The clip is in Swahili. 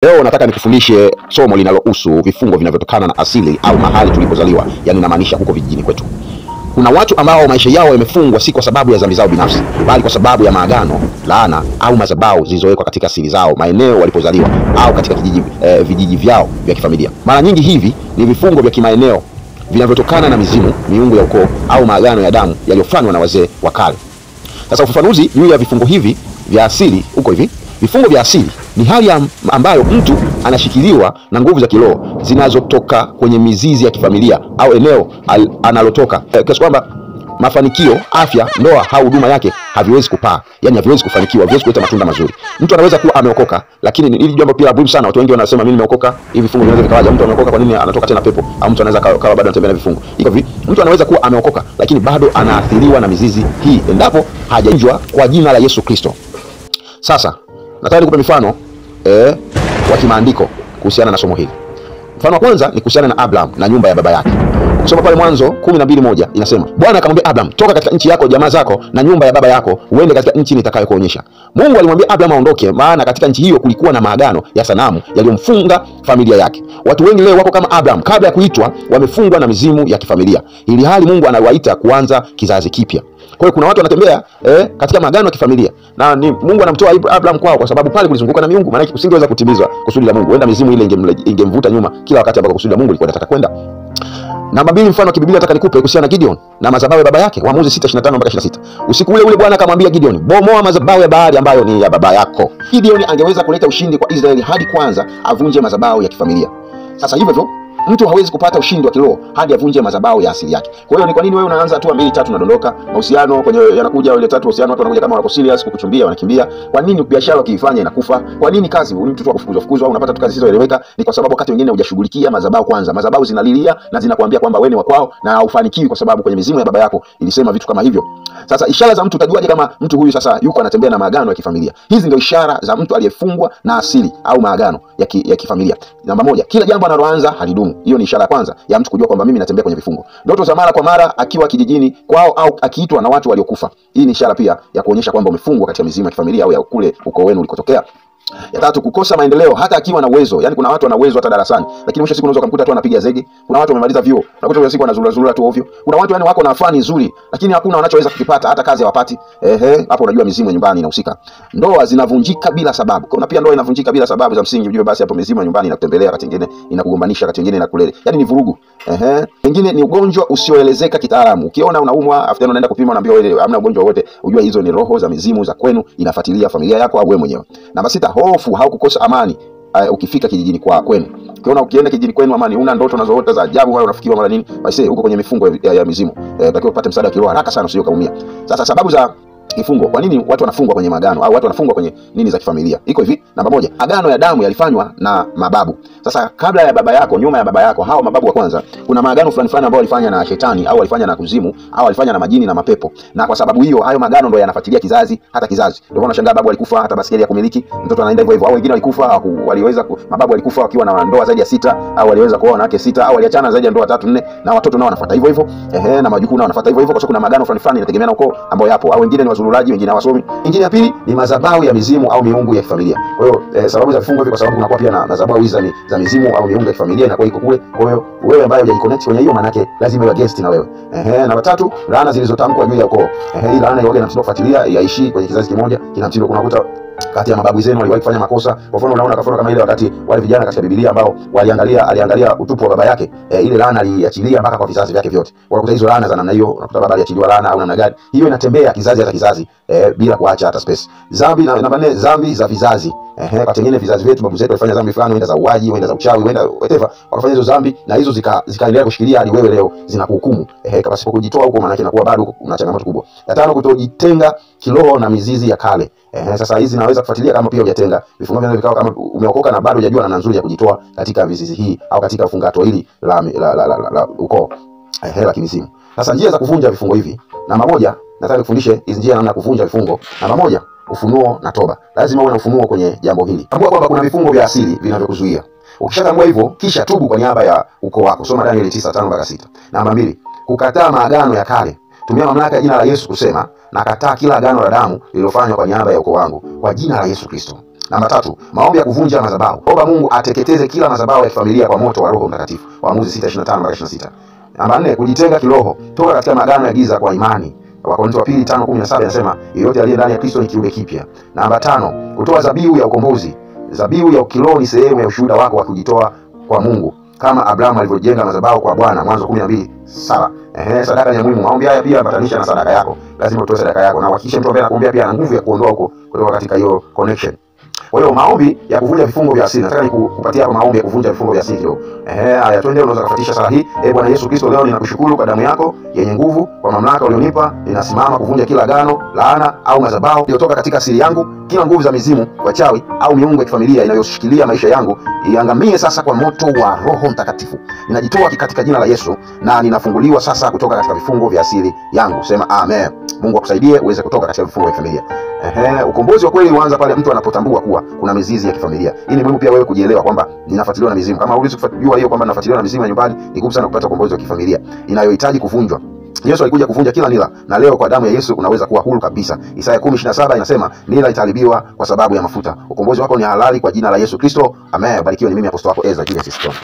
Leo nataka nikufundishe somo linalohusu vifungo vinavyotokana na asili au mahali tulipozaliwa, yani namaanisha huko vijijini kwetu. Kuna watu ambao maisha yao yamefungwa si kwa sababu ya dhambi zao binafsi, bali kwa sababu ya maagano, laana au madhabahu zilizowekwa katika asili zao, maeneo walipozaliwa au katika vijiji vyao vya kifamilia. Mara nyingi hivi ni vifungo vya kimaeneo vinavyotokana na mizimu, miungu ya ukoo au maagano ya damu yaliyofanywa na wazee wa kale. Sasa ufafanuzi juu ya vifungo hivi vya asili uko hivi. Vifungo vya asili ni hali ambayo mtu anashikiliwa na nguvu za kiroho zinazotoka kwenye mizizi ya kifamilia au eneo analotoka, kiasi kwamba mafanikio, afya, ndoa au huduma yake haviwezi kupaa, yani haviwezi kufanikiwa, haviwezi kuleta matunda mazuri. Mtu anaweza kuwa ameokoka, lakini hili jambo pia muhimu sana. Watu wengi wanasema mimi nimeokoka, hivi vifungo vinaweza vikawaje? Mtu ameokoka, kwa nini anatoka tena pepo? Au mtu anaweza kawa bado anatembea na vifungo. Iko hivi, mtu anaweza kuwa ameokoka lakini bado anaathiriwa na mizizi hii endapo hajajua kwa jina la Yesu Kristo. Sasa nataka nikupe mifano wa kimaandiko kuhusiana na somo hili. Mfano wa kwanza ni kuhusiana na Abraham na nyumba ya baba yake. Ukisoma pale Mwanzo 12:1 inasema, Bwana akamwambia Abraham, toka katika nchi yako, jamaa zako na nyumba ya baba yako, uende katika nchi nitakayokuonyesha. Mungu alimwambia Abraham aondoke, maana katika nchi hiyo kulikuwa na maagano ya sanamu yaliyomfunga familia yake. Watu wengi leo wako kama Abraham, kabla ya kuitwa wamefungwa na mizimu ya kifamilia, ili hali Mungu anawaita kuanza kizazi kipya. Kwa hiyo kuna watu wanatembea katika maagano ya kifamilia, na ni Mungu anamtoa Abraham kwao kwa sababu pale kulizunguka na miungu, maana usingeweza kutimizwa kusudi la Mungu. Huenda mizimu ile ingemvuta nyuma kila wakati ambapo kusudi la Mungu lilikuwa linataka kwenda. Namba 2, mfano wa kibiblia nataka nikupe kuhusiana na Gideon na madhabahu ya baba yake, Waamuzi 6:25-26. Usiku ule ule Bwana akamwambia Gideon, bomoa madhabahu ya Baali ambayo ni ya baba yako. Gideon angeweza kuleta ushindi kwa Israeli hadi kwanza avunje madhabahu ya kifamilia. Sasa hivyo hivyo mtu hawezi kupata ushindi wa kiroho hadi avunje madhabahu ya asili yake. Kwa hiyo ni kwa nini wewe unaanza hatua 2 3 unadondoka? Mahusiano kwenye yanakuja ile tatu mahusiano, watu wanakuja kama wako serious kukuchumbia wanakimbia. Kwa nini biashara ukiifanya inakufa? Kwa nini kazi ni mtu tu akufukuzwa fukuzwa au unapata tu kazi zisizoeleweka? Ni kwa sababu wakati wengine hujashughulikia madhabahu kwanza. Madhabahu zinalilia na zinakuambia kwamba wewe ni wa kwao na haufanikiwi kwa sababu kwenye mizimu ya baba yako ilisema vitu kama hivyo. Sasa ishara za mtu utajuaje kama mtu huyu sasa yuko anatembea na maagano ya kifamilia? Hizi ndio ishara za mtu aliyefungwa na asili au maagano ya kifamilia. Namba 1, kila jambo analoanza halidumu. Hiyo ni ishara ya kwanza ya mtu kujua kwamba mimi natembea kwenye vifungo. Ndoto za mara kwa mara akiwa kijijini kwao au akiitwa na watu waliokufa. Hii ni ishara pia ya kuonyesha kwamba umefungwa katika mizimu ya kifamilia au ya kule ukoo wenu ulikotokea. Ya tatu, kukosa maendeleo hata akiwa na uwezo. Yani kuna watu wana uwezo hata darasani, lakini mwisho siku unaweza kumkuta tu anapiga zege. Kuna watu wamemaliza vyuo, unakuta mwisho siku anazurura zurura tu ovyo. Kuna watu yani wako na fani nzuri, lakini hakuna wanachoweza kukipata, hata kazi hawapati. Ehe, hapo unajua mizimu ya nyumbani inahusika. Ndoa zinavunjika bila sababu. Kuna pia ndoa inavunjika bila sababu za msingi, ujue basi hapo mizimu ya nyumbani inakutembelea, wakati mwingine inakugombanisha, wakati mwingine inakulele. Yani ni vurugu. Ehe. Wengine ni ugonjwa usioelezeka kitaalamu. Ukiona unaumwa, afu tena unaenda kupima unaambiwa wewe hamna ugonjwa wote, ujue hizo ni roho za mizimu za kwenu inafuatilia familia yako au wewe mwenyewe. Namba 6, hofu au kukosa amani ukifika kijijini kwa kwenu. Ukiona ukienda kijijini kwenu amani, una ndoto unazoota za ajabu, wala unafikiwa mara nini, basi huko kwenye mifungo ya mizimu. Takiwa upate msaada wa kiroho haraka sana usije kaumia. Sasa sababu za kifungo, kwa nini watu wanafungwa kwenye maagano au watu wanafungwa kwenye nini za kifamilia? Iko hivi, namba 1, agano ya damu yalifanywa na mababu. Sasa kabla ya baba yako, nyuma ya baba yako, hao mababu wa kwanza, kuna maagano fulani fulani ambao walifanya na shetani au walifanya na kuzimu au walifanya na majini na mapepo. Na kwa sababu hiyo hayo maagano ndio yanafuatilia kizazi hata kizazi. Ndio maana unashangaa babu alikufa hata basikeli ya kumiliki, mtoto anaenda hivyo hivyo. Au wengine walikufa waliweza mababu walikufa wakiwa na ndoa zaidi ya 6 au waliweza kuoa wanawake 6 au waliachana zaidi ya ndoa 3 4, na watoto nao wanafuata hivyo hivyo. Ehe, na majukuu nao wanafuata hivyo hivyo kwa sababu kuna maagano fulani fulani inategemea na ukoo ambao yapo. Au wengine ni wazururaji, wengine hawasomi. Ingine ya pili ni madhabahu ya mizimu au miungu ya kifamilia. Kwa hiyo sababu za vifungo hivi kwa sababu kunakuwa pia na madhabahu hizi za mizimu au miungu ya kifamilia inakuwa iko kule. Kwa hiyo wewe ambaye hujajiconnect kwenye hiyo, maana yake lazima uwe guest na wewe. Ehe, namba 3, laana zilizotamkwa juu ya ukoo. Ehe, hii laana yoga inamtindo kufuatilia yaishi kwenye kizazi kimoja, kina mtindo kunakuta kati ya mababu zenu waliwahi kufanya makosa. Kwa mfano unaona kafano kama ile wakati wale vijana katika Biblia ambao aliangalia utupu wa baba yake, ile laana aliachilia mpaka kwa vizazi vyake vyote. Unakuta hizo laana za namna hiyo, unakuta baba aliachiliwa laana au namna gani. Hiyo inatembea kizazi hata kizazi bila kuacha hata space. Dhambi namba 4, dhambi za vizazi. Ehe, kwa tengine vizazi vyetu, babu zetu walifanya dhambi fulani, wenda za uaji, wenda za uchawi, wenda whatever, wakafanya hizo dhambi na hizo zikaendelea kushikilia hadi wewe leo zinakuhukumu. Ehe, kama sipo kujitoa huko, maana yake inakuwa bado una changamoto kubwa. Ya 5, kutojitenga kiroho na mizizi ya kale. Ehe, sasa hizi naweza kufuatilia kama pia hujatenga vifungo vinaweza vikao kama umeokoka na bado hujajua namna nzuri ya kujitoa katika mizizi hii au katika fungato hili la ukoo, ehe, la kimizimu. Sasa njia za kuvunja vifungo hivi, namba 1, nataka nikufundishe hizi njia namna kuvunja vifungo. Namba 1, ufunuo na toba. Lazima uwe na ufunuo kwenye jambo hili. Tambua kwamba kuna vifungo vya asili vinavyokuzuia. Ukishatambua hivyo, kisha tubu kwa niaba ya ukoo wako. Soma Danieli 9:5-6. Namba 2, kukataa maagano ya kale. Tumia mamlaka ya jina la Yesu kusema, nakataa kila agano la damu lililofanywa kwa niaba ya ukoo wangu kwa jina la Yesu Kristo. Namba 3, maombi ya kuvunja madhabahu. Omba Mungu ateketeze kila madhabahu ya kifamilia kwa moto wa Roho Mtakatifu. Waamuzi 6:25-26. Namba 4, kujitenga kiroho. Toka katika maagano ya giza kwa imani. Wakorintho wa pili 5:17 inasema yeyote aliye ndani ya Kristo ni kiumbe kipya. Namba 5, kutoa dhabihu ya ukombozi. Dhabihu ya kiroho ni sehemu ya ushuhuda wako wa kujitoa kwa Mungu, kama Abrahamu alivyojenga madhabahu kwa Bwana, Mwanzo 12:7. Sadaka ni muhimu. Maombi haya pia ambatanisha na sadaka yako. Lazima utoe sadaka yako na uhakikishe mtu ambaye anakuombea pia ana nguvu ya kuondoa huko kutoka katika hiyo connection. Kwa hiyo maombi ya kuvunja vifungo vya asili. Nataka nikupatie hapa maombi ya kuvunja vifungo vya asili kidogo. Haya twende, unaweza kufuatisha sala hii. Bwana Yesu Kristo, leo ninakushukuru kwa damu yako yenye nguvu, kwa mamlaka ulionipa, ninasimama kuvunja kila agano, laana au madhabahu iliyotoka katika asili yangu, kila nguvu za mizimu, wachawi au miungu ya kifamilia inayoshikilia maisha yangu iangamie sasa kwa moto wa Roho Mtakatifu. Ninajitoa katika jina la Yesu na ninafunguliwa sasa kutoka katika vifungo vya asili yangu. Sema amen. Mungu akusaidie uweze kutoka katika vifungo vya familia. Ukombozi wa kweli huanza pale mtu anapotambua kuwa kuna mizizi ya kifamilia. Hii ni muhimu pia wewe kujielewa kwamba ninafuatiliwa na mizimu. Kama huwezi kujua hiyo kwamba ninafuatiliwa na mizimu ya nyumbani, ni ngumu sana kupata ukombozi wa kifamilia inayohitaji kuvunjwa. Yesu alikuja kuvunja kila nila, na leo kwa damu ya Yesu unaweza kuwa huru kabisa. Isaya 10:27 inasema nila itaharibiwa kwa sababu ya mafuta. Ukombozi wako ni halali kwa jina la Yesu Kristo. Amen. Barikiwa. Ni mimi apostle wako Ezra Julius Stone.